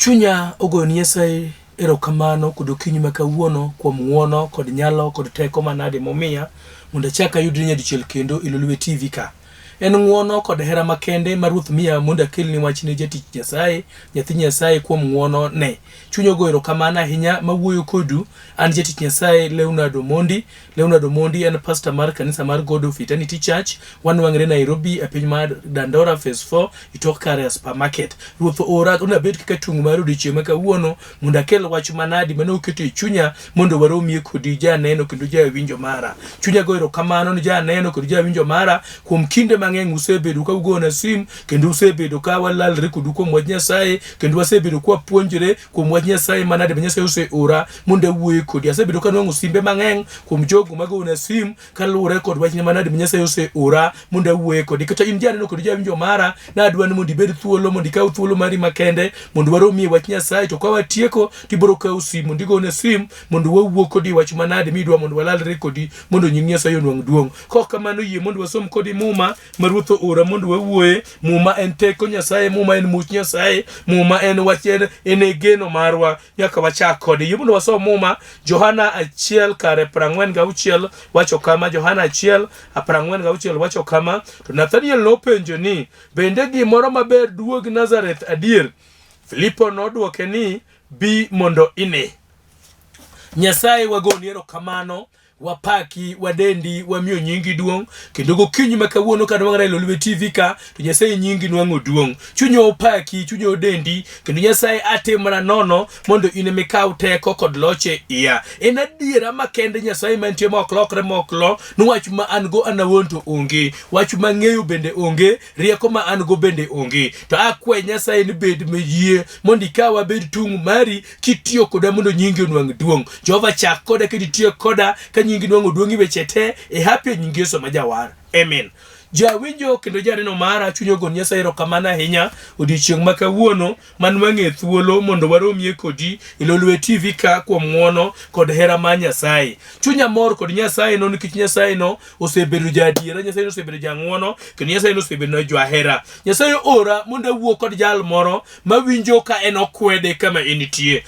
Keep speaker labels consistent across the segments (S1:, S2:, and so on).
S1: Chunya ogoyo ni Nyasaye erokamano kod okinyi ma kawuono kuom ng'uono kod nyalo kod teko manade momiya mondo achak ayudre nyadichiel kendo e Lolwe TV ka. En ng'uono kod hera makende ma Ruoth miya mondo akelni wachne jatich Nyasaye, nyathi Nyasaye kuom ng'uono ne. Chunya ogoyo erokamano ahinya mawuoyo kodu an jatich Nyasaye Leonard Omondi. Leonard Omondi en pastor mar kanisa mar God of Eternity Church. Wanwang're Nairobi e piny mar Dandora Phase 4 itok Karea Supermarket. Ruoth oora mondo abed kaka tung' mar odiechieng' ma kawuono mondo akel wach manadi mane oketo e chunya mondo waromie kodi janeno kendo jawinjo mara. Chunya go erokamano ni janeno kendo jawinjo mara kuom kinde mang'eny usebedo ka ugona sim kendo usebedo ka walalre kodu kuom wach Nyasaye kendo wasebedo ka wapuonjre kuom wach Nyasaye manade ma Nyasaye oseora mondo awuoye kodi. Asebedo ka nwang'o simbe mang'eny kuom jogo magona sim kaluwore kod wach manade ma Nyasaye oseora mondo awuoye kodi. Kata in janeno kod jawinjo mara, nadwa ni mondo ibed thuolo, mondo ikaw thuolo mari makende mondo waromie wach Nyasaye. To ka watieko, tibiro kawo sim mondo igone sim mondo wawuo kodi wach manade midwa mondo walalre kodi mondo nying Nyasaye onwang' duong'. Kok kamano yie mondo wasom kodi Muma ma Ruoth oora mondo wawuoye. Muma en teko Nyasaye, Muma en much Nyasaye, Muma en wach en e geno marwa. Nyaka wachak kode. Yie mondo wasom Muma Johana achiel kare 46 wacho kama. Johana achiel 46 wacho kama. To Nathaniel nopenjo ni, bende gimoro maber duog Nazareth adier? Filipo nodwoke ni, bi mondo ine. Nyasaye wagoni erokamano wapaki wadendi wamiyo nyingi duong' kendo gokinyi ma kawuono ka nwang'ore e Lolwe TV ka to Nyasaye nyingi nwang'o duong' chunya opaki chunya odendi kendo Nyasaye atimra nono mondo in ema ikaw teko kod loch e iya en adiera makende Nyasaye mantie ma ok lokre ma ok lo ni wach ma an go an awuon to onge wach mang'eyo bende onge rieko ma an go bende onge to akwayi Nyasaye ni bed mayie mondo ikaw abed tung' mari kitiyo koda mondo nyingi onwang' duong'. Jehova chak koda kendo itiyo koda ka nyingi nwang'o duong' e weche te e hapi e nying Yesu ma jawar. Amen. Jawinjo kendo janeno mara chuny ogon Nyasaye erokamano ahinya odiechieng' ma kawuono manwang'e thuolo mondo waromie kodi e Lolwe TV ka kuom ng'wono kod hera mar Nyasaye. Chunya mor kod Nyasaye no nikech Nyasaye no osebedo jaadiera, Nyasaye no osebedo jang'wono kendo Nyasaye no osebedo jahera. Nyasaye ora mondo awuo kod jal moro mawinjo ka en okwede kama entie.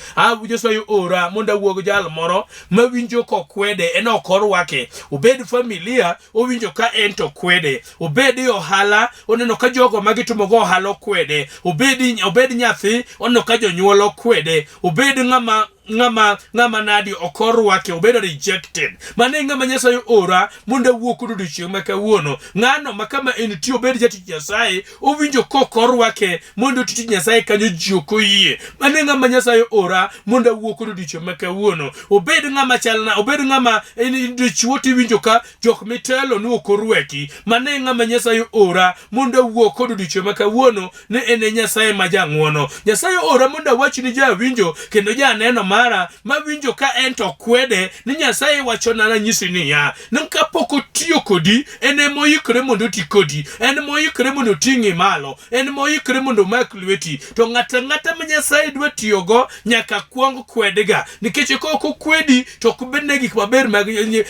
S1: Nyasaye ora mondo awuo gi jal moro mawinjo kokwede en ok orwake. Obed familia owinjo ka en to kwede. Obed e ohala oneno ka jogo ma gitimogo ohala okwede. Obed nyathi oneno ka jonyuol okwede. Obed ng'ama ng'ama nadi ok orwake obedo rejected mano e ng'ama nyasaye ora mondo awuo kod odiochieng' ma kawuono ng'ano ma kama entie obed jatich nyasaye owinjo kok orwake mondo oti tich nyasaye kanyo ji ok oyie mano e ng'ama nyasaye ora mondo awuo kod odiochieng' ma kawuono obed ng'ama chalna obed ng'ama en dichuo tiwinjo ka jok mitelo ni ok orwaki mano e ng'ama nyasaye ora mondo awuo kod odiochieng' ma kawuono ni en e Nyasaye ma jang'wono. Nyasaye ora mondo awach ni jawinjo kendo janeno mara mawinjo ka en to kwede ni Nyasaye wachona nanyisi niya ni kapok otiyo kodi en ema oikore mondo oti kodi, en moikore mondo oting'i malo, en moikore mondo omak lweti. To ng'ato ang'ata ma Nyasaye dwa tiyogo nyaka kwong kwedga, nikech ka ok okwedi to ok bedne gik maber mag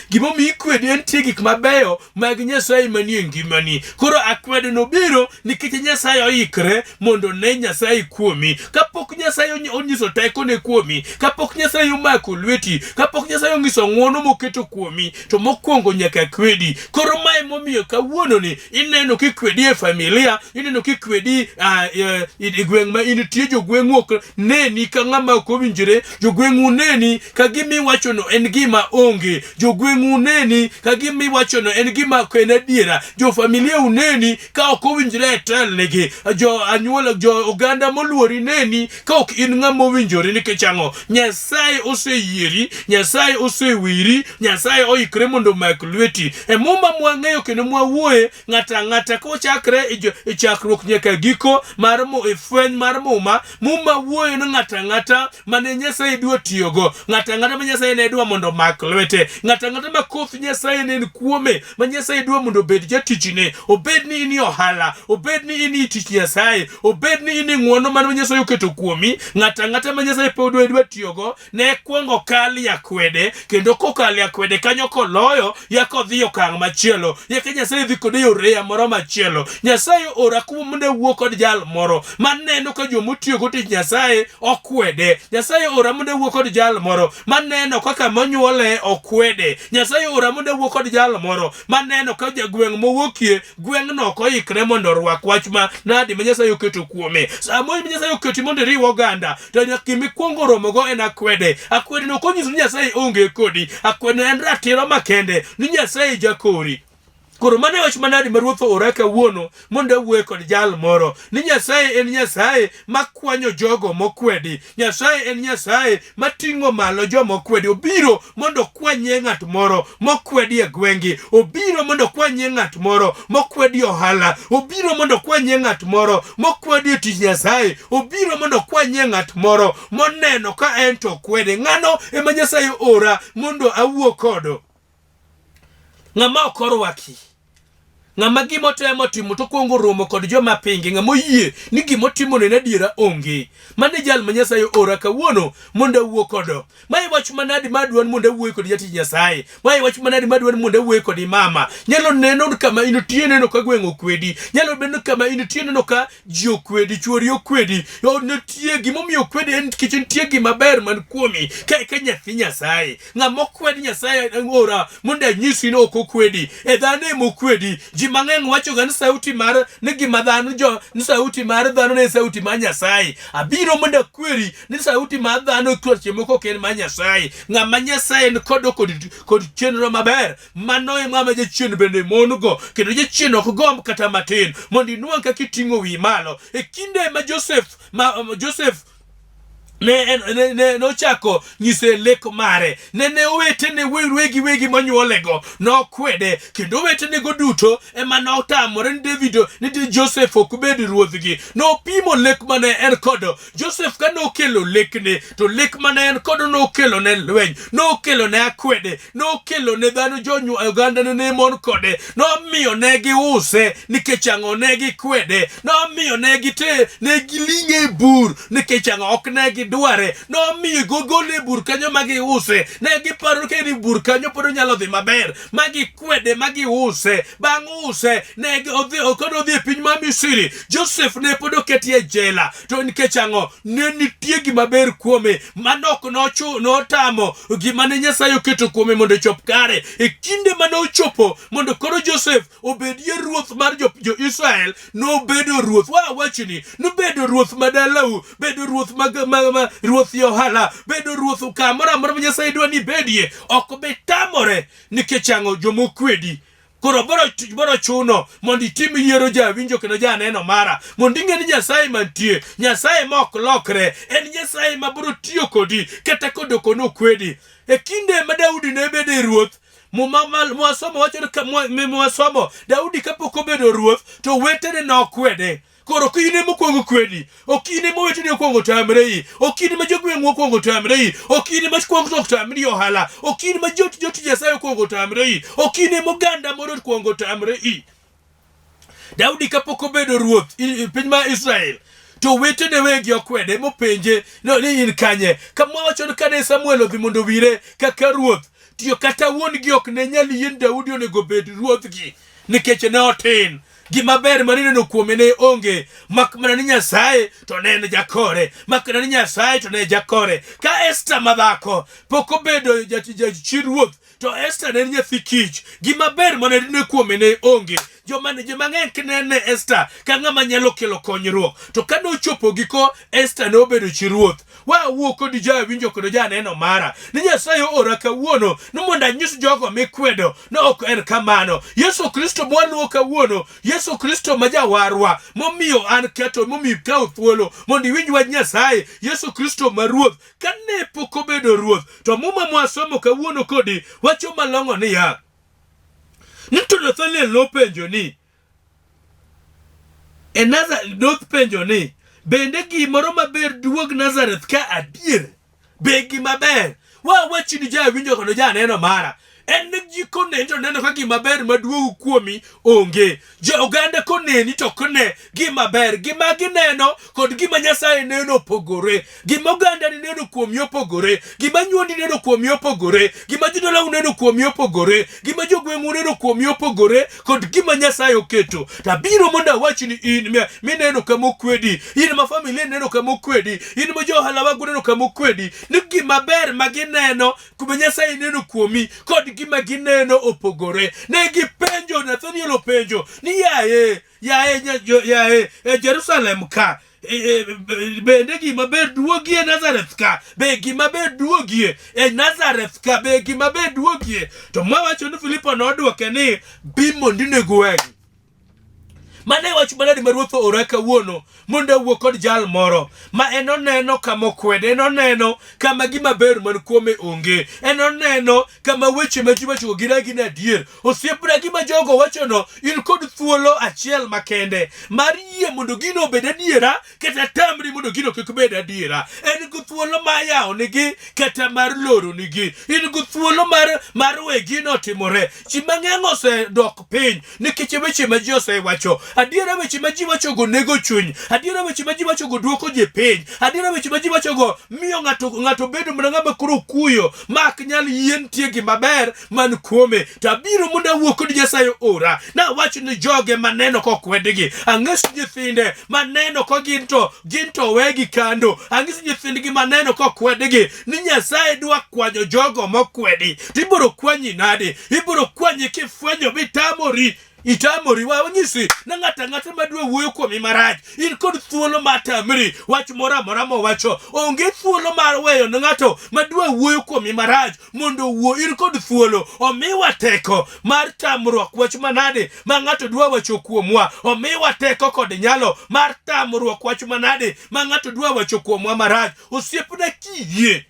S1: gimomiyo ikwedi en tie gik mabeyo mag Nyasaye manie ngimani. Koro akwede nobiro nikech Nyasaye oikre mondo ne Nyasaye kuomi. Kapok Nyasaye onyiso tekone kuomi, kapok Nyasaye omako lweti, kapok Nyasaye onyiso ng'wono moketo kuomi, to mokwongo nyaka kwedi. Koro mae momiyo kawuononi ineno kikwedi e familia, ineno kikwedi e gweng' ma intie, jogweng'u ok neni ka ng'ama ok owinjore, jogweng'u neni ka gima iwachono en gima onge, jogweng'u neni ka gima iwachono en gima ok en adiera, jofamilia uneni ka ok owinjore e telnigi, jo anyuola, jo oganda moluori neni ka ok in ng'ama owinjore. Nikech ang'o? Nyasaye oseyieri, Nyasaye osewiri, Nyasaye oikre mondo omak lweti. E Muma mwang'eyo kendo mwawuoye, ng'ato ang'ata kochakre e chakruok nyaka giko mar e fweny mar Muma, Muma wuoyo ni ng'ato ang'ata mane Nyasaye dwa tiyogo, ng'ato ang'ata ma Nyasaye ne dwa mondo omak lwete, ng'ato ang'ata ma koth Nyasaye ne en kuome, ma Nyasaye dwa mondo obed jatichne, obed ni in e ohala, obed ni in e tich Nyasaye, obed ni in e ng'wono mane Nyasaye oketo kuomi, ng'ato ang'ata ma Nyasaye pod dwa tiyogo. ochopogo ne kwongo kal akwede kendo kokalo akwede kanyo koloyo yaka odhi okang' machielo yaka Nyasaye dhi kode e oreya moro machielo. Nyasaye ora kuma mondo awuo kod jal moro maneno ka jomotiyogo tich Nyasaye okwede. Nyasaye ora mondo awuo kod jal moro maneno kaka monyuole okwede. Nyasaye ora mondo awuo kod jal moro maneno ka jagweng' mowuokie gweng'no ok oikre mondo orwak wach ma nadi ma Nyasaye oketo kuome. Sama Nyasaye oketi mondo iriw oganda, to nyaka gima ikwongo romogo en akwede. Akwede no ok onyiso ni Nyasaye onge kodi. Akwede en ratiro makende ni Nyasaye jakori. Koro mano e wach manadi ma Ruoth oora kawuono mondo awuoye kod jal moro ni Nyasaye en Nyasaye makwanyo jogo mokwedi. Nyasaye en Nyasaye mating'o malo joma okwedi. Obiro mondo okwanyie ng'at moro mokwedi e gwengi. Obiro mondo okwanyie ng'at moro mokwedi e ohala. Obiro mondo okwanyie ng'at moro mokwedi e tich Nyasaye. Obiro mondo okwanyie ng'at moro moneno ka en to okwede. Ng'ano ema Nyasaye ora mondo awuo kodo. Ng'ama ok orwaki. Ng'ama gima otemo timo to okwongo romo kod joma pinge, ng'ama oyie ni gima otimono en adiera onge. Mano e jal ma Nyasaye ora kawuono mondo awuo kodo. Ma e wach manadi ma adwaro mondo awuoye kod jatich Nyasaye. Ma e wach manadi ma adwaro mondo awuoye kod mama. Nyalo neno kama intie neno ka gweng' okwedi. Nyalo bedo kama intie neno ka ji okwedi, chuori okwedi. Yo, Nitie gimomiyo okwedi en nikech nitie gima ber man kuomi ka eka nyathi Nyasaye. Ng'ama okwed Nyasaye ora mondo anyisi ni ok okwedi. E dhano ema okwedi. Ji mang'eny wachoga ni sauti mar ni gima dhano jo ni sauti mar dhano ne sauti mar Nyasaye. Abiro mondo akweri ni sauti mar dhano seche moko ok en mar Nyasaye. Ng'ama Nyasaye ni kodo kod, kod chenro maber mano e ng'ama jachien bende mon go kendo jachien ok gomb kata matin mondo inwang' kaka iting'o wiyi malo. E kinde ma Joseph ma Joseph ne, ne, ne, nochako nyise lek mare ne ne owetene wegi wegi monyuolego nokwede kendo owetenego duto ema notamore ni David ni Joseph ok bed ruodhgi nopimo lek mane en kodo Joseph ka nokelo lekne to lek mane en kodo nokelo ne lweny nokelo ne akwede nokelo ne dhano jonyu oganda ne mon kode nomiyo ne giuse nikech ang'o ne gikwede nomiyo ne gite ne giling'e e bur nikech ang'o ok ne gidware nomiyo gogole e bur kanyo ma giuse ne giparo ka en e bur kanyo pod onyalo dhi maber ma gikwede ma giuse bang' use ne odhi kod odhi e piny ma Misri Joseph ne pod oketi e jela to nikech ang'o ne nitie gima ber kuome mano ok nochu notamo gima ne Nyasaye oketo kuome mondo ochop kare e kinde mane ochopo mondo koro Joseph obedie ruoth mar jo-Israel nobedo ruoth wa wachni nobedo ruoth ma dalau bedo ruoth ma, ma, ma ruoth e ohala bedo ruoth kamoro amora ma Nyasaye dwa ni ibedie ok bi tamore nikech ang'o jomokwedi Koro boro, boro chuno mondo itim yiero jawinjo kendo janeno mara mondo ing'e ni Nyasaye mantie, Nyasaye ma ok lokre, en Nyasaye ma biro tiyo kodi kata kodoko nokwedi. E kinde ma Daudi ne bedo ruoth, Muma mwasomo wacho ni mwasomo Daudi kapok obedo ruoth to wetene nokwede. Koro ok in ema okwongo kwedi, ok in ema oweteni okwongo tamrei, ok in ema jogweng'u okwongo tamrei, ok in ema kwongo tamri ohala, ok in ema jot jot Nyasaye okwongo tamrei, ok in ema oganda moro okwongo tamrei. Daudi kapok obedo ruoth i piny mar Israel, to owetene wegi okwede mopenje ni in kanye. Kama wacho ni kane Samuel odhi mondo owire kaka ruoth, tiyo kata wuon-gi ok ne nyal yie ni Daudi onego obed ruodhgi nikech ne otin. Gima ber ma nineno kuome ne onge, mak mana ni Nyasaye to ne en jakore, mak mana ni Nyasaye to ne jakore. Ka Esta madhako pok obedo chi ruoth, to Esta ne en nyathi kich. Gima ber mane neno kuome ne onge. Joma ji mang'eny kinene Esta ka ng'ama nyalo kelo konyruok, to ka nochopo giko Esta ne obedo chi ruoth. Wawuo kodi jawinjo kendo janeno mara ni Nyasaye oora kawuono ni mondo anyis jogo mikwedo ni ok en kamano. Yesu Kristo mwaluwo kawuono, Yesu Kristo ma jawarwa momiyo an keto momiyo ikawo thuolo mondo iwinj wach Nyasaye, Yesu Kristo ma Ruoth. Kane pok obedo Ruoth, to Muma mwasomo kawuono kodi wacho malong'o niya, ni to Nathaniel nopenjo ni E Nazareth nopenjo ni, bende gimoro maber duog Nazareth ka adier? Be gima ber? Wa wachi ni jawinjo kendo janeno mara. En ni ji koneni to neno ka gima ber maduogo kuomi onge. Jo oganda koneni to ok ne gima ber. Gima gineno kod gima Nyasaye neno opogore. Gima oganda ni neno kuomi opogore. Gima nyuondi neno kuomi opogore. Gima jodalau neno kuomi opogore. Gima jogweng'u neno kuomi opogore kod gima Nyasaye oketo. To abiro mondo awach ni in mineno kama okwedi, in ma familia neno kama okwedi, in ma jo ohala wagu neno kama okwedi, ni gima ber ma gineno kuma Nyasaye neno kuomi kod gima gineno opogore. Ne gipenjo, Nathaniel openjo ni yaye, yaye, yaye, e Jerusalem ka e, e, bende gima ber duogie Nazareth ka, be gima ber duogie e Nazareth ka, be gima ber duogie. To mawacho ni Filipo nodwoke ni bi mondo ine gweng'. Mano e wach manade ma Ruoth oora kawuono mondo awuo kod jal moro ma en oneno kama okwede, en oneno kama gima ber man kuome onge, en oneno kama weche ma ji wachogo gin agina adier. Osiepna, gima jogo wachono, in kod thuolo achiel makende mar yie mondo gino obed adiera kata tamri mondo gino kik bed adiera. En gi thuolo mar yawonigi kata mar loronigi. In gi thuolo mar we gino otimore. Ji mang'eny osedok piny nikech weche ma ji osewacho. Adiera weche ma ji wachogo nego chuny. Adiera weche ma ji wachogo duoko ji piny. Adiera weche ma ji wachogo miyo ng'ato ng'ato bedo mana ng'ama koro kuyo ma ok nyal yie nitie gima ber man kuome. To abiro mondo awuo kod Nyasaye ora. Nawach ni joge maneno kokwedgi. Ang'is nyithinde maneno ko gin to gin to wegi kando. Ang'is nyithindgi maneno kokwedgi ni Nyasaye dwa kwanyo jogo mokwedi. To ibiro kwanyi nade? Ibiro kwanyi kifwenyo mitamori itamori wanyisi na ng'ato ang'ata madwa wuoyo kuomi marach in kod thuolo mar tamri wach moro amora mowacho onge thuolo mar weyo ne ng'ato madwa wuoyo kuomi marach mondo owuo in kod thuolo omiwa teko mar tamruok wach manade ma ng'ato dwa wacho kuomwa omiwa teko kod nyalo mar tamruok wach manade ma ng'ato dwa wacho kuomwa marach osiepna kiyie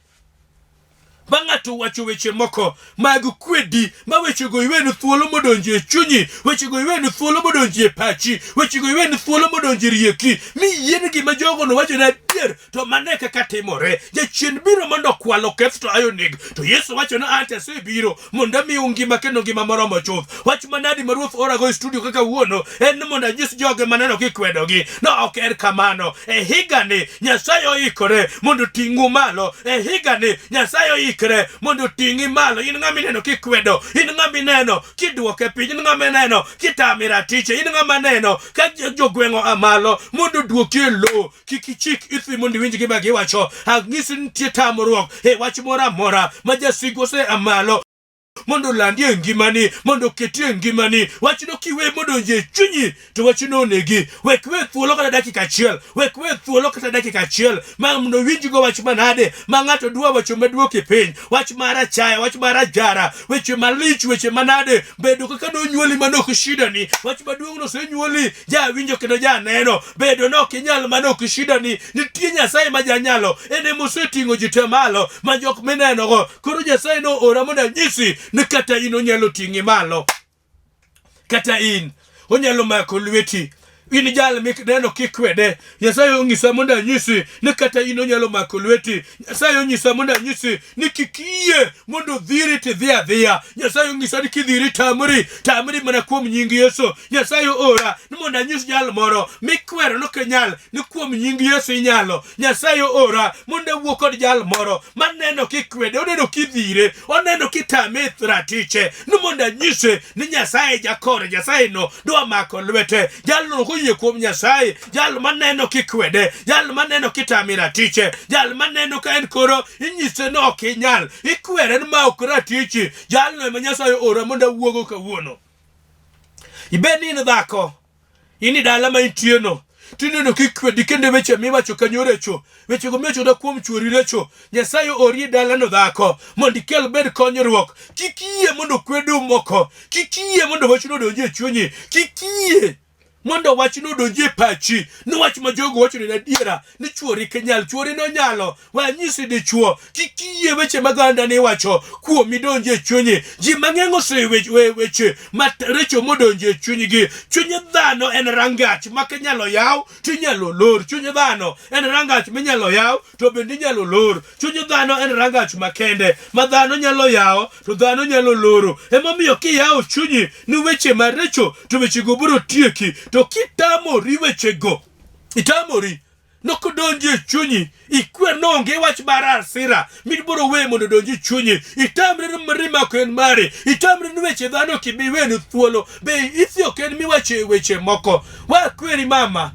S1: ma ng'ato wacho weche moko mag kwedi ma wechego iwenu thuolo modonjo e chunyi wechego iwenu thuolo modonjo e pachi wechego iwenu thuolo modonjo e rieki mi yien gima jogo nowacho na adier to mano e kaka timore jachien biro mondo okwal oketh to ayo neg to yesu wacho na ante asebiro mondo amiu ngima kendo ngima moromo chuth wach manadi ma ruoth orago e studio kaka wuono en ni mondo anyis joge maneno kikwedogi no ok en kamano e higani nyasaye oikore mondo oting'u malo e higani nyasaye oikre mondo oting'i malo in ng'ama ineno kikwedo in ng'ama ineno kidwoke piny in ng'ama ineno kitami ratiche in ng'ama neno ka jogweng' oa malo mondo oduoki e lowo kik ichik ithi mondo iwinj gima giwacho anyisi ni nitie tamruok e wach moro amora ma jasigu osea malo mondo olandi e ngimani mondo oketi e ngimani wachno kiwe modonjo e chunyi to wachno onegi wek we thuolo kata dakika achiel wek we thuolo kata dakika achiel ma mondo winjgo wach manade ma ng'ato dwa wacho maduoki piny wach mar achaya wach mar ajara weche malich weche manade bedo kaka nonyuoli mano ok shidani wach maduong' nosenyuoli jawinjo kendo janeno bedo no ok inyal mano ok shidani nitie nyasaye ma janyalo en ema oseting'o ji te malo ma jok minenogo koro nyasaye noora mondo anyisi ni kata in onyalo ting'i malo kata in onyalo mako lweti in jal mineno kikwede nyasaye onyisa mondo anyisi ni kata in onyalo mako lweti nyasaye onyisa mondo anyisi ni kik iyie mondo odhiri tidhi adhiya nyasaye onyisa ni kidhiri tamri tamri mana kuom nying yesu nyasaye oora ni mondo anyis jal moro mikwero nok inyal ni kuom nying yesu inyalo nyasaye oora mondo awuo kod jal moro maneno kikwede oneno kidhire oneno kitame ratiche ni mondo anyise ni nyasaye jakore nyasaye no dwa mako lwete jalno ok oyie kuom nyasaye jal maneno kikwede jal maneno kitame ratiche jal maneno ka en koro inyise ni ok inyal ikwere ni ma ok ratichi jalno ema nyasaye oora mondo awuogo kawuono ibed ni in dhako in e dala ma intieno tineno kikwedi kendo weche miwacho kanyo recho wechego miwacho kata kuom chuori recho nyasaye ori e dalano dhako mondo ikel bed konyruok kik iyie mondo kwedu moko kik iyie mondo wachno odonji e chunyi kik iyie mondo wachno odonji e pachi ni wach ma jogo wacho ni adiera ni chuori kinyal chuori nonyalo wanyisi dichuo kik iyie weche mag oganda ni wacho kuomi donji e chunyi ji mang'eny osewe weche maricho modonjo e chunygi chuny dhano en rangach ma kinyalo yaw to inyalo lor chuny dhano en rangach minyalo yaw to bende inyalo lor chuny dhano en rangach makende ma dhano nyalo yawo to dhano nyalo loro emomiyo kiyawo chunyi ni weche maricho to wechego biro tieki to kitamori wechego itamori nokodonji e chunyi ikwer nonge wach mar asira midbiro we mondo odonji e chunyi itamri ni mirima ok en mari itamri ni weche dhano ok ibi weni thuolo be ithi ok en miwacho e weche moko wakweri mama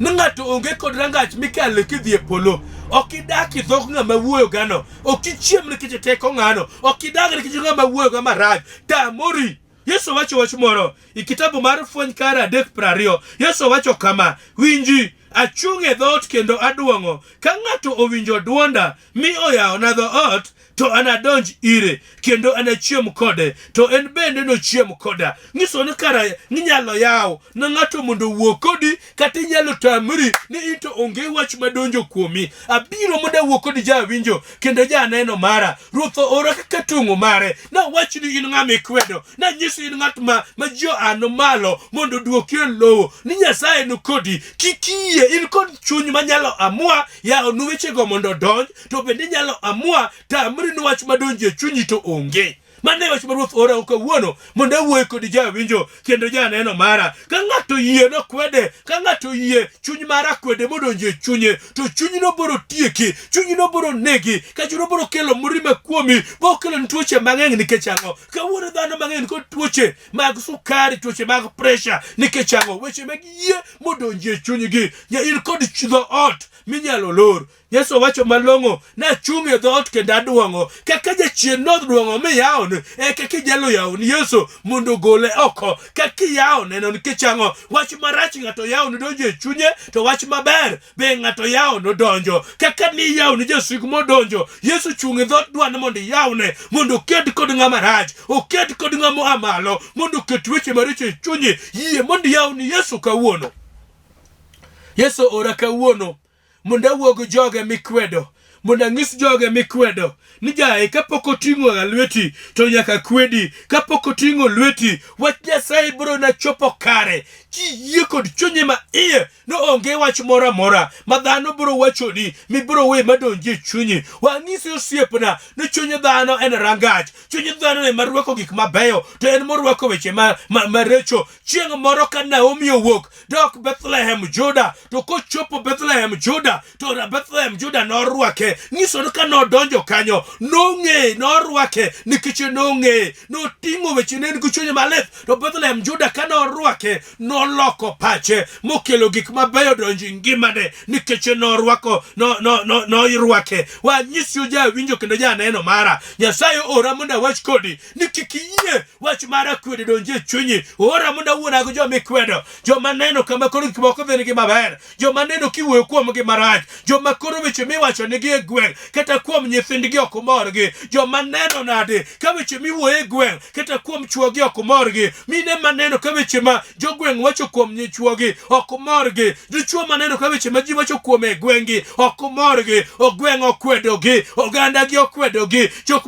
S1: ni ng'ato onge kod rangach mikale kidhi e polo ok idak e dhog ng'ama wuoyo gano ok ichiem nikech teko ng'ano ok idag nikech ng'ama wuoyo ga marach tamori Yesu wacho wach moro e kitabu mar Fweny kar 3:20. Yesu wacho kama, winji, achung' e dhoot kendo aduong'o. Ka ng'ato owinjo dwonda mi oyawona dhoot, to anadonj ire kendo anachiem kode, to en bende nochiem koda. Nyiso ni kara inyalo yaw ne ng'ato mondo owuo kodi kata inyalo tamri ni in to onge wach madonjo kuomi. Abiro mondo awuo kodi jawinjo kendo janeno mara. Ruoth oora kaka tung'o mare. Nawach ni in ng'ama ikwedo. Nanyisi in ng'at ma ji oano malo mondo oduoki e lowo. Ni Nyasaye ni kodi. Kik iyie in kod chuny manyalo amua yawonu wechego mondo odonj to bende inyalo amua tamri ni wach madonjo e chunyi to onge. Mano e wach ma Ruoth ora kawuono mondo awuoye kodi jawinjo kendo janeno mara. Ka ng'ato yie nokwede, ka ng'ato yie chuny mar akwede modonjo e chunye, to chunyno biro tieki, chunyno biro negi, ka chunyno biro kelo mirima kuomi, biro kelo tuoche mang'eny nikech ang'o? Kawuono dhano mang'eny kod tuoche mag sukari, tuoche mag pressure nikech ang'o? Weche mag yie modonjo e chunygi. In kod dhoot minyalo lor. Yesu wacho malong'o, nachung' e dhoot kendo aduong'o. Kaka jachien nodwong'o miyawone, e kaka inyalo yawoni Yesu mondo ogole oko. Kaka iyawone no nikech ang'o? Wach marach ng'ato yawone donjo e chunye, to wach maber be ng'ato yawone donjo. Kaka niyawone jasigu modonjo, Yesu chung' e dhoot dwa ni mondo iyawne, mondo oked kod ng'ama rach, oked kod ng'ama oa malo, mondo oket weche maricho e chunyi. Yie mondo iyawni Yesu kawuono. Yesu ora kawuono mondo awuo gi joge mikwedo, mondo anyis joge mikwedo ni jaye kapok oting'o ga lweti to nyaka kwedi, kapok oting'o lweti wach Nyasaye biro na chopo kare. Kiyie kod chunyi ma iye no onge wach moro amora ma dhano biro wachoni mibiro we madonji e chunyi. Wang'isi osiepna ni chuny dhano en rangach, chuny dhano ema rwako gik mabeyo to en morwako weche maricho. Chieng' moro ka Naomi owuok dok Bethlehem Juda, to kochopo Bethlehem Juda to Bethlehem Juda norwake. Nyiso ni ka nodonjo kanyo nong'e, norwake nikech nong'e, noting'o weche ne en gi chuny malit. To Bethlehem Juda ka norwake noloko pache mokelo gik mabeyo donjo e ngimane nikech norwako no no no noirwake. Wanyisi jawinjo kendo janeno mara, Nyasaye ora mondo awach kodi ni kik iyie wach mar akwede donji e chunyi. Ora mondo awuonago joma ikwedo, joma neno kama koro gik moko dhinigi maber, joma neno kiwuoyo kuomgi marach, joma koro weche miwacho nigi e gweng' kata kuom nyithindgi ok morgi, joma neno nade ka weche miwuoyo e gweng' kata kuom chwogi ok morgi, mine maneno ka weche ma jogweng' wacho kuom chwogi ok morgi, dichwo maneno ka weche ma ji wacho kuome e gweng'gi ok morgi, ogweng' okwedogi, ogandagi okwedogi, jok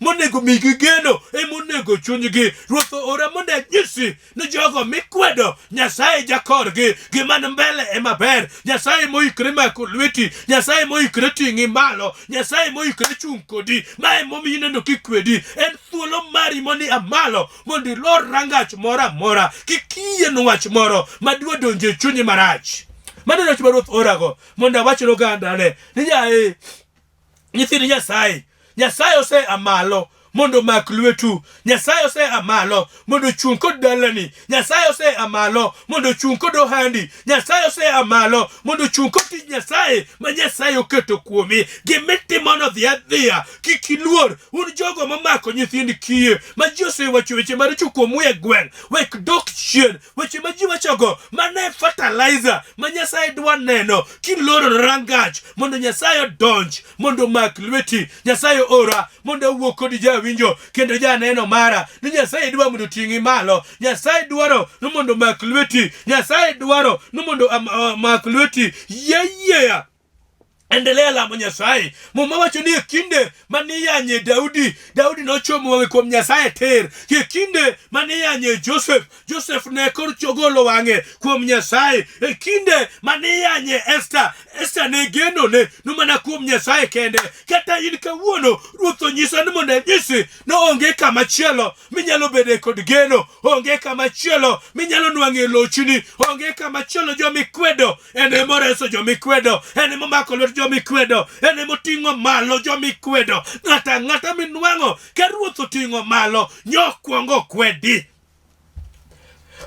S1: monego migi geno emonego chunygi. Ruoth ora mondo anyisi ni jogo mikwedo Nyasaye jakorgi, gima ni mbele ema ber. Nyasaye moikre mako lweti, Nyasaye moikre ting'i malo, Nyasaye moikre chung' kodi. Ma emomiyo ineno kikwedi, en thuolo mari mondo ia malo mondo ilor rangach moro amora, kik iyie ni wach moro madwa donjo e chunyi marach. Mano e wach ma Ruoth orago mondo awach ne ogandane ni yaye nyithind Nyasaye, Nyasaye osea malo mondo omak lwetu. Nyasaye osea malo mondo ochung' kod dalani. Nyasaye osea malo mondo ochung' kod ohandi. Nyasaye osea malo mondo ochung' kod tij Nyasaye ma Nyasaye oketo kuomi. Gimitimono dhi adhiya, kik iluor. Un jogo momako nyithind kiye ma ji osewacho weche maricho kuomu e gweng', wek dok chien. Weche ma ji wachogo mano e fertilizer ma Nyasaye dwa neno kiloro rangach mondo Nyasaye odonj mondo omak lweti. Nyasaye ora mondo awuo kodi jawinjo. jawinjo kendo janeno mara ni Nyasaye dwa mondo oting'i malo. Nyasaye dwaro ni mondo omak lweti. Nyasaye dwaro ni mondo omak lweti. Yie yieya. Endelea lamo Nyasaye. Muma wacho ni e kinde mane iyanye Daudi, Daudi nochomo wang'e kuom Nyasaye tir. E kinde mane iyanye Joseph, Joseph ne koro ogolo wang'e kuom Nyasaye. E kinde mane iyanye Esther, Esther ne genone no mana kuom Nyasaye kende. Kata in kawuono, Ruoth onyisa ni mondo anyisi ni onge kama chielo minyalo bede kod geno, onge kama chielo minyalo nwang'e lochni, onge kama chielo joma ikwedo. En ema oreso joma ikwedo, en ema omako lwet joma ikwedo, en ema oting'o malo joma ikwedo. Ng'ato ang'ata minwang'o ka Ruoth oting'o malo, nyokwongo okwedi.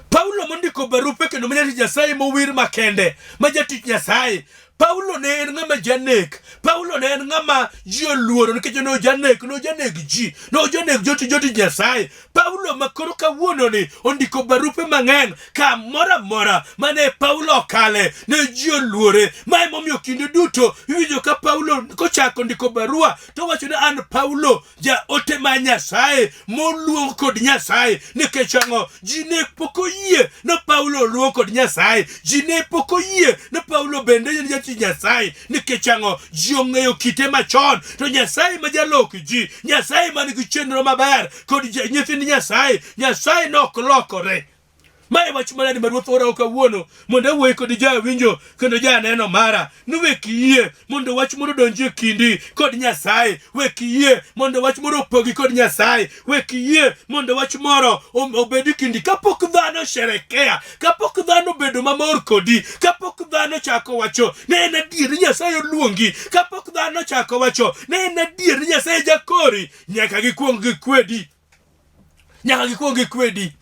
S1: Paulo mondiko barupe kendo ma jatich Nyasaye mowir makende ma jatich Nyasaye. Paulo ne en ng'ama janek. Paulo ne en ng'ama ji oluoro nikech ne ojanek, ne ojaneg ji, ne ojaneg jotich jotich Nyasaye. Paulo ma koro kawuono ni ondiko barupe mang'eny kamoro amora mane Paulo okale ne ji oluore. Ma emomiyo kinde duto iwinjo ka Paulo kochako ndiko barua to owacho ni an Paulo jaote ma Nyasaye moluong kod Nyasaye. Nikech ang'o? Ji ne pok oyie ni Paulo oluong kod Nyasaye. Ji ne pok oyie ni Paulo bende en jatich Nyasaye. Nikech ang'o? Ji ong'eyo kite machon. To Nyasaye ma jalok ji, Nyasaye man gi chenro maber kod nyithind Nyasaye, Nyasaye nok lokore. Ma e wach manade ma Ruoth ora kawuono mondo awuoyi kod jawinjo kendo janeno mara ni wek yie mondo wach moro odonji e kindi kod Nyasaye. Wek yie mondo wach moro opogi kod Nyasaye. Wek yie mondo wach moro obed e kindi kapok dhano sherekea, kapok dhano obedo mamor kodi, kapok dhano chako wacho ne en adier ni Nyasaye oluongi, kapok dhano chako wacho ne en adier ni Nyasaye jakori, nyaka gikuong gikwedi. Nyaka gikuong gikwedi.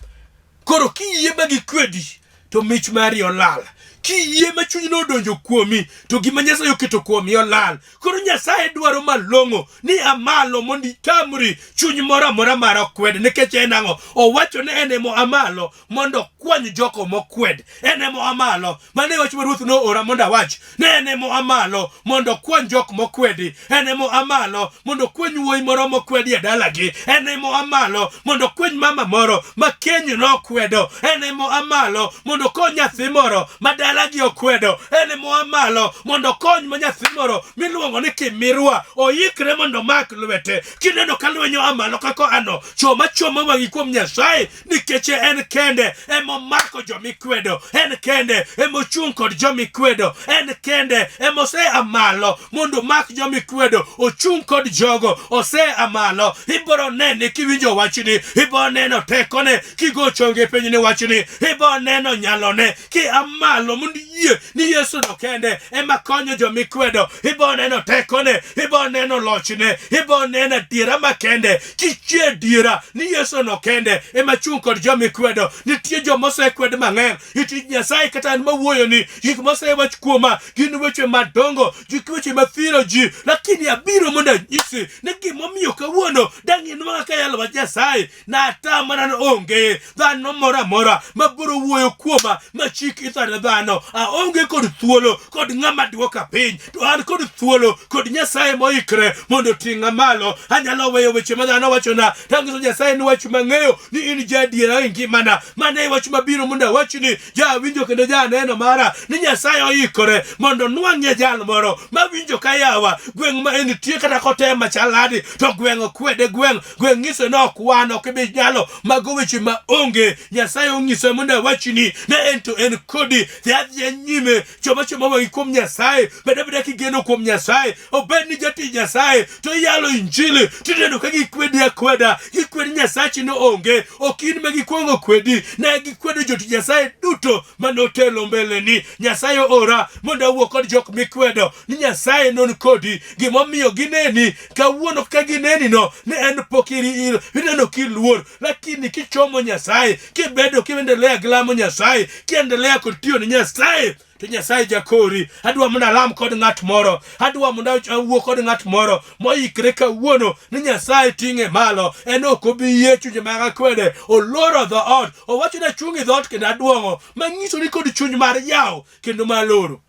S1: Koro kiyie ma gikwedi to mich mari olal. Kiyie ma chuny nodonjo kuomi to gima Nyasaye oketo kuomi olal. Koro Nyasaye dwaro malong'o ni amalo mondo itamri chuny moro amora mar okwed nikech en ang'o? Owacho ni en emo amalo mondo okwany joko mokwed. En emo amalo. Mano e wach ma Ruoth noora mondo awach. Ne en emo amalo mondo okwany jok mokwedi. En emo amalo mondo okwany wuoyi moro mokwedi e dalagi. En emo amalo mondo okwany mama moro ma keny nokwedo. En emo amalo mondo okony nyathi moro ma dalagi okwedo. En emo amalo mondo okony ma nyathi moro miluongo ni Kimirwa oikre mondo omak lwete. Kineno ka lweny oa malo kaka oano, chom achoma wang'i kuom Nyasaye nikech en kende emomako jomikwedo, en kende emochung' kod jomikwedo, en kende emosea malo mondo omak jomikwedo, ochung' kod jogo osea malo. Ibiro nene kiwinjo wachni, ibiro neno tekone kigo chonge piny ni wachni, ibiro neno nyalone kia malo mondo iyie ni Yesu no kende ema konyo jomikwedo. Ibiro neno tekone, ibiro neno lochne, ibiro neno adiera makende kichie adiera ni Yesu no kende ema chung' kod jomikwedo. Nitie joma osekwed mang'eny e tich Nyasaye, kata an mawuoyo ni gik mosewach kuoma gin weche madongo, gik weche mathiro ji, lakini abiro mondo anyisi ni gimomiyo kawuono dang' inwang'a kayalo wach Nyasaye natamana ni onge dhano moro amora mabiro wuoyo kuoma machik ithane dhano. Aonge kod thuolo kod ng'ama dwoka piny, to an kod thuolo kod Nyasaye moikre mondo oting'a malo. Anyalo weyo weche ma dhano wachona to anyiso Nyasaye ni wach mang'eyo ni in jaadiera e ngimana. Mano e wach mabiro mondo awachni jawinjo kendo janeno mara ni Nyasaye oikore mondo onwang'ie jal moro mawinjo ka yawa gweng' ma entie kata kotem machal nadi to gweng' okwede gweng' gweng' ng'ise ni ok wan ok ibi nyalo mago weche ma onge Nyasaye onyisa mondo awachni ne en to en kodi dhi adhiya nyime choma choma wang'i kuom Nyasaye bed abeda kigeno kuom Nyasaye obed ni jatich Nyasaye to iyalo injili tineno ka gikwedi akweda gikwedi Nyasachi no onge ok in ma gikwongo kwedi ne gikwedo jotich Nyasaye duto mane otelo mbeleni Nyasaye ora mondo awuo kod jok mikwedo ni Nyasaye non kodi gimomiyo gineni kawuono ka gineni no ne en pok ineno kiluor lakini kichomo Nyasaye kibedo kiendelea gi lamo Nyasaye kiendelea kod tiyo ne Nyasaye to Nyasaye jakori. Adwa mondo alam kod ng'at moro, adwa mondo awuo kod ng'at moro moikre kawuono ni Nyasaye ting'e malo. En ok obi yie chunje mag akwede. Oloro dhoot, owacho ni achung' e dhoot kendo aduong'o, manyiso ni kod chuny mar yawo kendo mar loro.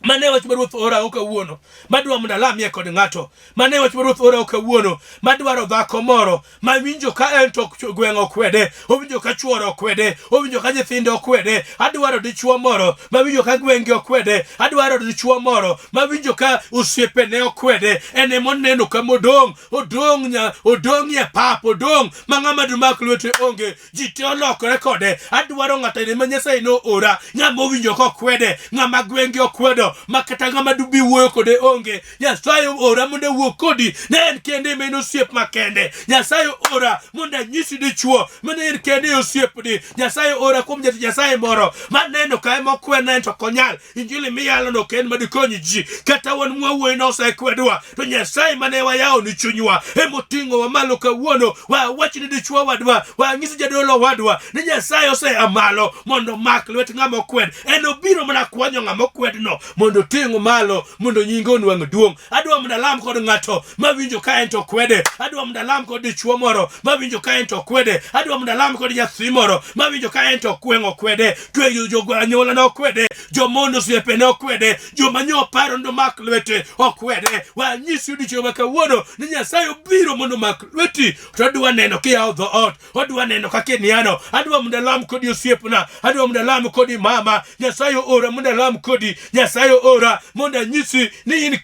S1: Mane wach ma Ruoth orago kawuono, madwa mondo alamie kod ng'ato. Mane wach ma Ruoth orago kawuono, madwaro dhako moro ma winjo ka en to gweng' okwede, owinjo ka chwore okwede, owinjo ka nyithinde okwede. Adwaro dichwo moro ma winjo ka gweng'gi okwede, adwaro dichwo moro ma winjo ka osiepene okwede, en ema oneno kama odong', odong' nya, odong' e pap, odong' ma ng'ama domak lwete onge. Ji te olokore kode. Adwaro ng'ato ene ma Nyasaye noora, ng'ama owinjo kokwede, ng'ama gweng'gi okwedo, ma kata ng'ama dubi wuoyo kode onge. Nyasaye ora mondo awuo kodi, ne en kende ema en osiep makende. Nyasaye ora mondo anyisi dichwo mane en kende e osiepni. Nyasaye ora kuom jatich Nyasaye moro maneno ka ema okwena en to ok onyal. Injili miyalono ok en madikony ji, kata wan mwawuoyo nosekwedwa, to Nyasaye mane wayawo ni chunywa emoting'owa malo kawuono. Wawach ni dichwo wadwa, wanyis jadolo wadwa ni Nyasaye osea malo mondo omak lwet ng'ama okwed. En obiro mana kwanyo ng'ama okwedno mondo oting' malo mondo nyinge onwang' duong'. Adwa mondo alam kod ng'ato mawinjo ka en to kwede. Adwa mondo alam kod dichwo moro mawinjo ka en to kwede. Adwa mondo alam kod nyathi moro mawinjo ka en to gweng' okwede. Tweyo joanyuola nokwede, jomondo osiepe nokwede, joma nyo paro ni omak lwete okwede. Wanyisi odiechieng' ma kawuono ni Nyasaye obiro mondo omak lweti, to adwa neno kiyawo dhoot, odwa neno kaka iniano. Adwa mondo alam kodi osiepna, adwa mondo alam kodi mama. Nyasaye oora mondo alam kodi, Nyasaye oora mondo anyisi ni in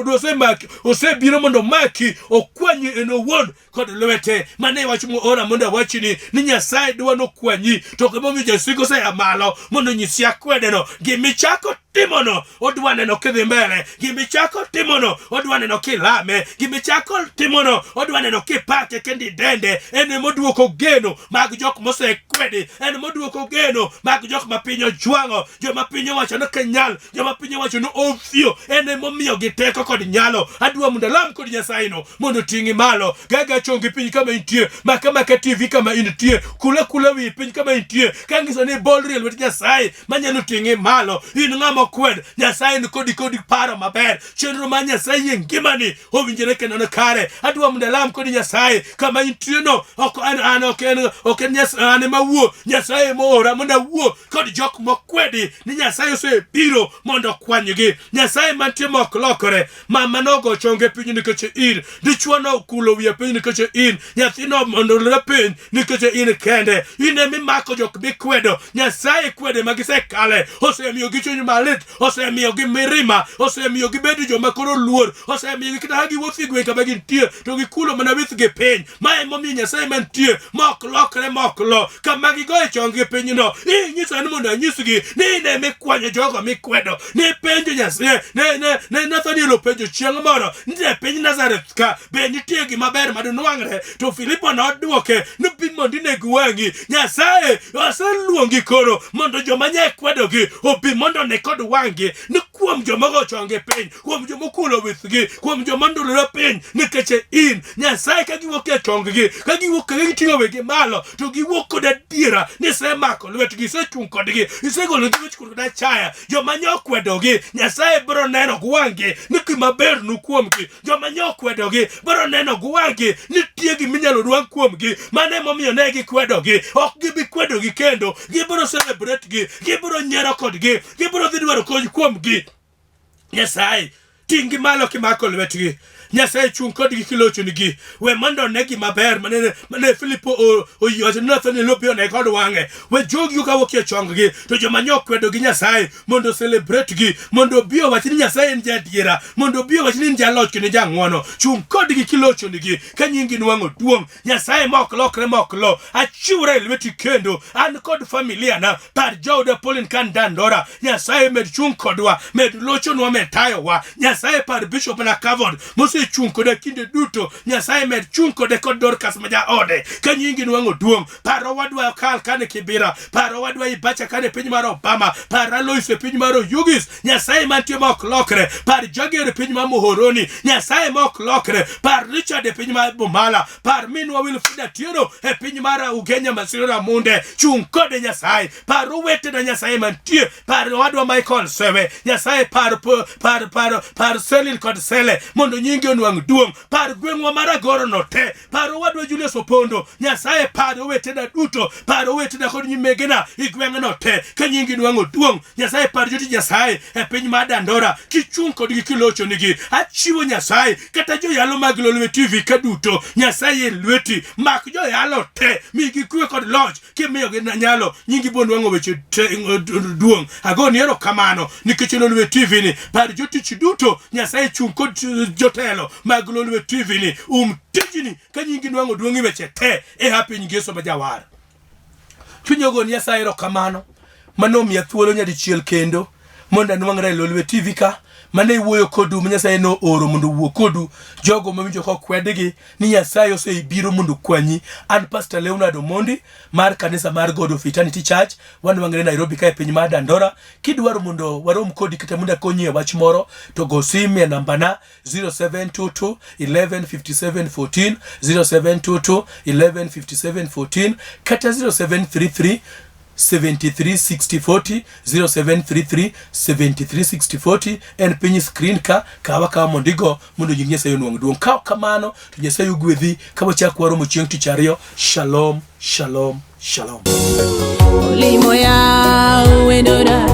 S1: osemaki, osebiro mondo omaki, okwanyi en owuon kod lwete. Mano e wach moora mondo awachni ni Nyasaye dwa nokwanyi, to gimomiyo jasik osea malo mondo onyisi akwedeno. Gimichako timono odwa neno kidhi mbele, gimichako timono odwa neno kilame, gimichako timono odwa neno kipake kendo idende. En emoduoko geno mag jok mosekwedi, en emoduoko geno mag jok ma piny ojwang'o, joma piny owacho ni ok nyal, joma piny owacho ni ofio. En emomiyogi teko kod nyalo. Adwa mondo alam kod Nyasaye no mondo oting'i malo. Gaga chongi piny kama intie, maka maka TV kama intie, kula kula wi piny kama intie, kanyiso ni bolri e lwet Nyasaye manyalo ting'i malo. In ng'ama okwed, Nyasaye ni kodi kodi paro maber. Chenro mar Nyasaye e ngimani owinjore kendo ni kare. Adwa mondo alam kodi Nyasaye kama intie no, ok an an ok en ok en Nyasaye an ema awuo, Nyasaye ema oora mondo awuo kod jok mokwedi ni Nyasaye osebiro mondo okwanygi. Nyasaye mantie ma ok lokore. Mama nogo chonge piny nikech in, dichwo nokulo wiye piny nikech in, nyathi nomondolore piny nikech in kende. In ema imako jok mikwedo. Nyasaye kwede ma gisekale osemiyogi chuny malit, osemiyogi mirima, osemiyo gibedo joma koro luor, osemiyogi kata ka giwuotho e gweng' kama gintie to gikulo mana withgi piny. Ma emomiyo Nyasaye mantie ma ok lokre ma ok lo kama gigoye chonggi pinyno, inyisa ni mondo anyisgi ni in ema ikwanyo jogo mikwedo. Ne penjo Nyasaye, ne ne ne Nathaniel openjo chieng' moro ni e piny Nazareth ka be nitie gima ber ma donwang're? To Filipo nodwoke ni bi mondo ineg wang'i. Nyasaye oseluongi koro mondo joma nye kwedogi obi mondo one kod wang'gi ni kuom joma ogo chonggi piny, kuom joma okulo withgi, kuom joma ondulore piny, nikech in Nyasaye ka giwuok e chonggi, ka giwuok ka giting'o wigi malo, to giwuok kod adiera ni isemako lwetgi, isechung' kodgi, isegologi wich kod achaya. Joma nyo kwedogi, Nyasaye biro neno gi wang'gi ni gima ber nu kuomgi. Joma nyo kwedogi biro neno gi wang'gi ni nitie gima inyalo nwang' kuomgi. Mano emomiyo ne gikwedogi. Ok gibi kwedogi kendo, gibiro celebrate gi, gibiro nyiero kodgi, gibiro dhi dwaro kony kuomgi. Nyasaye ting'gi malo kimako lwetgi. Nyasaye chung' kodgi kilochonigi. We mondo one gima ber mane mane Filipo owacho ni Nathaniel obi one kod wang'e. We jogi kawuok e chonggi to joma nyo kwedo gi Nyasaye mondo celebrate gi, mondo obi owach ni Nyasaye en jaadiera, mondo obi owach ni en jaloch kendo jang'wono. Chung' kodgi kilochonigi ka nyingi nwang'o duong'. Nyasaye ma ok lokre ma ok lo, achiwora e lweti kendo an kod familia na. Par jaoda Pauline kan Dandora, Nyasaye med chung' kodwa, med lochonwa, med tayowa. Nyasaye par Bishop na Kavod mosechung' koda kinde duto. Nyasaye med chung' kode kod Dorcas ma jaode ka nyingi nwang'o duong'. Par owadwa Okal kane Kibira, par owadwa Ibacha kane piny mar Obama, par Alois e piny mar Oyugis. Nyasaye mantie ma ok lokre, par Jager e piny mar Muhoroni. Nyasaye ma ok lokre, par Richard e piny mar Bomala, par minwa Wilfrida Tieno e piny mar Ugenya Masiro Ramunde. Chung' kode Nyasaye, par owetena Nyasaye mantie, par owadwa Michael Sewe. Nyasaye par par par par Par Selil kod Sele mondo nyingi onwang' duong'. Par gweng'wa mar Agorono te. Par owadwa Julius Opondo. Nyasaye par owetena duto. Par owetena kod nyimegena i gweng'no te. Ka nyingi nwang'o duong'. Nyasaye par jotich Nyasaye e piny mar Dandora. Kichung' kodgi kilochonigi. Achiwo Nyasaye kata joyalo mag Lolwe TV ka duto. Nyasaye e lweti. Mak joyalo te. Migi kwe kod loch. Kimiyogi nyalo nyingi bo nwang'o weche duong'. Agoni erokamano nikech Lolwe TV ni. Par jotich duto. Nyasaye chung' kod jotelo mag Lolwe TV ni. Tijni ka nyingi nwang'o duong' e weche te e ha piny Yesu ma jawar. Chunya ogoni Nyasaye erokamano mane omiya thuolo nyadichiel kendo mondo anwang'ra e Lolwe TV ka mane iwuoyo kodu ma Nyasaye nooro mondo owuo kodu jogo mawinjo kokwedgi ni Nyasaye osebiro mondo okwanyi. An Pastor Leonard Omondi mar kanisa mar God of Eternity Church, wanwang're Nairobi ka e piny mar Dandora. Kidwaro mondo warom kodi kata mondo akonyi e wach moro to go simu e nambana 0722 11 57 14, 0722 11 57 14 kata 0733 73 60 40, 0733 73 60 40 en piny screen ka kawa kawa mondo igo mondo nying Nyasaye onwang' duong'. Ka ok kamano to Nyasaye ogwedhi ka wachak waromo chieng' tich ariyo. Shalom, shalom, shalom.
S2: Olimo ya wendora.